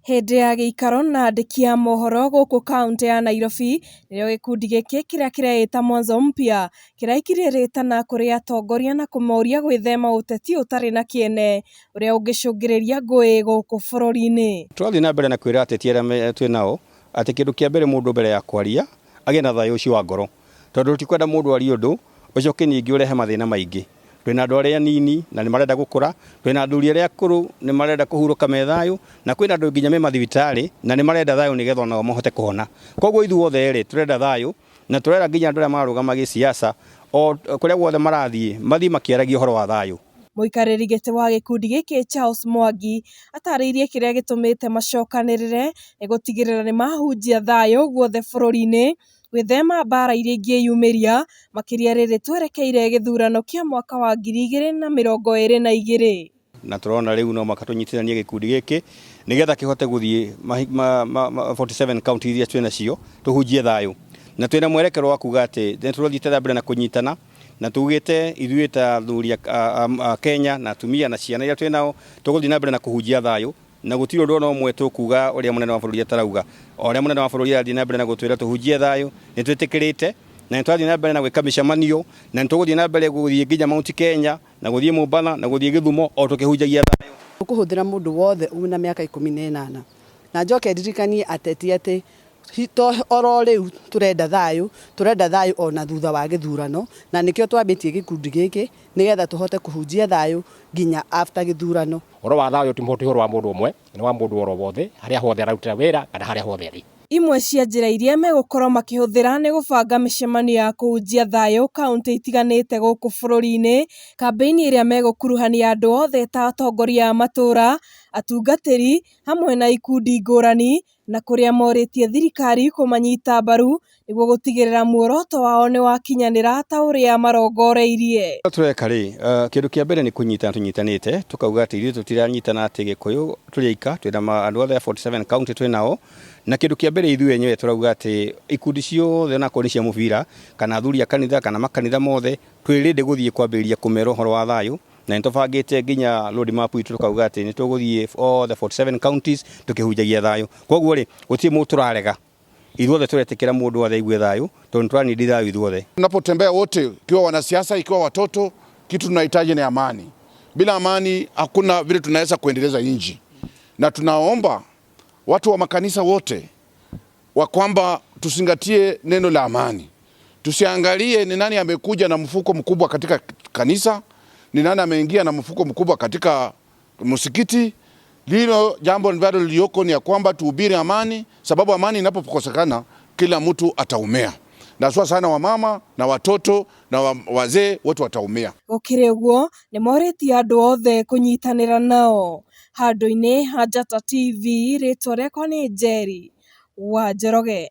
Hĩndĩ ya gĩikaro na andĩki a mohoro gũkũ kaũntĩ ya Nairobi nĩrĩo gĩkundi gĩkĩ kĩrĩa kĩreĩta Mwanzo Mpya kĩraikirie rĩtana kũrĩ atongoria na kũmoria gwĩthema ũteti ũtarĩ na kĩene ũrĩa ũngĩcũngĩrĩria ngũĩ gũkũ bũrũri-inĩ. Tũrathiĩ na mbere na kwĩra ateti arĩa twĩ nao atĩ kĩndũ kĩa mbere mũndũ mbere ya kwaria agĩe na thayũ ũcio wa ngoro, tondũ tũtikwenda mũndũ arie ũndũ ũcoke ningĩ ũrehe mathĩna maingĩ. Twĩna andũ arĩa anini na nĩ marenda gũkũra, twĩna athuri arĩa akũrũ nĩ marenda kũhurũka me thayũ, na kwĩna andũ nginya me mathibitarĩ na nĩ marenda thayũ nĩgetha onao mahote kũhona. Koguo ithuothe rĩ, tũrenda thayũ na tũrera nginya andũ arĩa mararũgama gĩsiasa o kũrĩa guothe marathiĩ, mathiĩ makĩaragia ũhoro wa thayũ. Mũikarĩri gĩtĩ wa gĩkundi gĩkĩ Charles Mwangi atarĩirie kĩrĩa gĩtũmĩte macokanĩrĩre nĩ gũtigĩrĩra nĩ mahunjia thayũ guothe bũrũri-inĩ gwĩthema mbara iria ingĩyumĩria makĩria rĩrĩ twerekeire gĩthurano kĩa mwaka wa 2022. Na tũrona rĩu no mũhaka tũnyitithanie gĩkundi gĩkĩ nĩgetha kĩhote gũthiĩ 47 county iria twĩ nacio tũhunjie thayũ, na twĩna mwerekero wa kuga atĩ nĩ tũrathiĩte na mbere na kũnyitana, na tugĩte ithuĩ ta athuri a Kenya na atumia na ciana iria twĩ nao tũgũthiĩ na mbere na kũhunjia thayũ, na gũtirĩ ũndũ ona ũmwe tũkuga ũrĩa mũnene wa bũrũri atarauga. O ũrĩa mũnene wa bũrũri arathiĩ na mbere na gũtwĩra tũhunjie thayũ, nĩ twĩtĩkĩrĩte na nĩ tũrathiĩ na mbere na gwĩka mĩcemanio, na nĩ tũgũthiĩ na mbere gũthiĩ nginya Mount Kenya na gũthiĩ Mombatha na gũthiĩ Gĩthumo o tũkĩhunjagia thayũ. Tũkũhũthĩra mũndũ wothe wĩna mĩaka 18 na njoke ndirikanie ateti atĩ to oro rĩu tũrenda thayũ, tũrenda thayũ ona thutha wa gĩthurano, na nĩkĩo twambĩtie gĩkundi gĩkĩ nĩgetha tũhote kũhunjia thayũ nginya after gĩthurano. Ũhoro wa thayũ ti ũhoro wa mũndũ ũmwe, nĩ wa mũndũ oro wothe, harĩa hothe ararutĩra wĩra kana harĩa hothe arĩ. Imwe cia njĩra iria megũkorwo makĩhũthĩra nĩ gũbanga mĩcemanio ya kũhunjia thayũ kaũntĩ itiganĩte gũkũ bũrũri-inĩ, kambĩini ĩrĩa megũkuruhania andũ othe ta atongoria a matũũra, atungatĩri hamwe na ikundi ngũrani, na kũrĩa morĩtie thirikari kũmanyita mbaru nĩguo gũtigĩrĩra muoroto wao nĩ wakinyanĩra ta ũrĩa marongoreirie. Tũreka rĩ, kĩndũ kĩa mbere nĩ kũnyitana tũnyitanĩte, tũkauga atĩ ithuĩ tũtiranyitana atĩ Gĩkũyũ tũrĩ aika, twĩna andũ othe a 47 county twĩ nao, na kĩndũ kĩa mbere ithuĩ enyewe tũrauga atĩ ikundi ciothe onakorwo nĩ cia mũbira, kana athuri a kanitha, kana makanitha mothe, twĩ ready gũthiĩ kwambĩrĩria kũmera ũhoro wa thayũ, na nĩ tũbangĩte nginya road map itũ tũkauga atĩ nĩ tũgũthiĩ all the 47 counties tũkĩhunjagia thayũ. Koguo rĩ, gũtirĩ mũndũ tũrarega, ithuothe tũretĩkĩra mũndũ wothe aigue thayũ, tondũ nĩ tũranindi thayũ ithuothe. Tunapotembea wote, ikiwa wanasiasa, ikiwa watoto, kitu tunahitaji ni amani. Bila amani hakuna vile tunaweza kuendeleza nchi, na tunaomba watu wa makanisa wote wa kwamba tuzingatie neno la amani, tusiangalie ni nani amekuja na mfuko mkubwa katika kanisa, ni nani ameingia na mfuko mkubwa katika msikiti. Lilo jambo ambalo lilioko ni ya kwamba tuhubiri amani, sababu amani inapokosekana kila mtu ataumia, na sio sana wamama na watoto na wazee wote wataumia. Gũkĩrĩ ũguo nĩ morĩtie andũ othe kũnyitanĩra nao. Handũ-inĩ ha Njata TV, rĩtwa rĩakwa nĩ Njeri wa Njoroge.